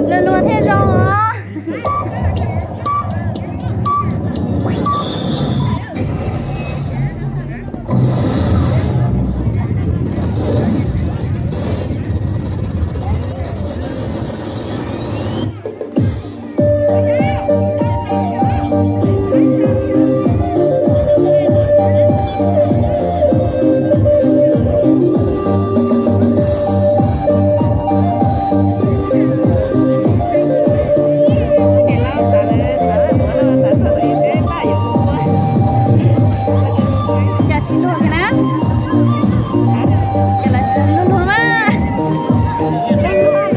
Luag luag thiaj zoo os. Cas tsis luag kiag na. Cas lawv tsis luag luag mas. Luag luag thiaj zoo mas.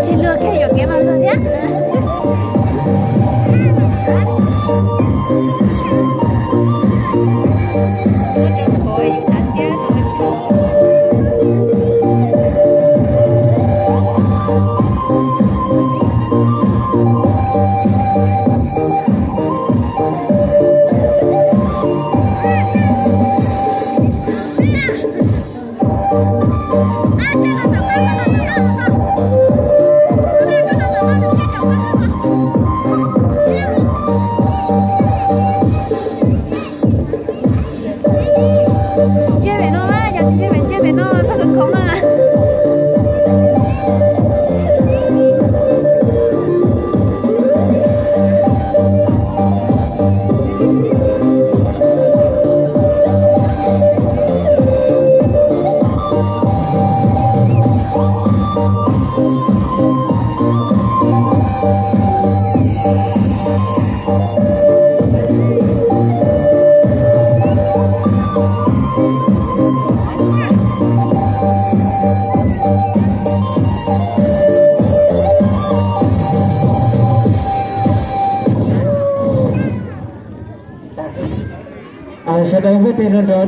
Tsis luag kiag yuam kev mas luag thiab. Ntsiag pem no na, yog tsis ntsiag pem, ntsiag pem no txog khov khov na. Sawv daws pub tes nrog nrog rau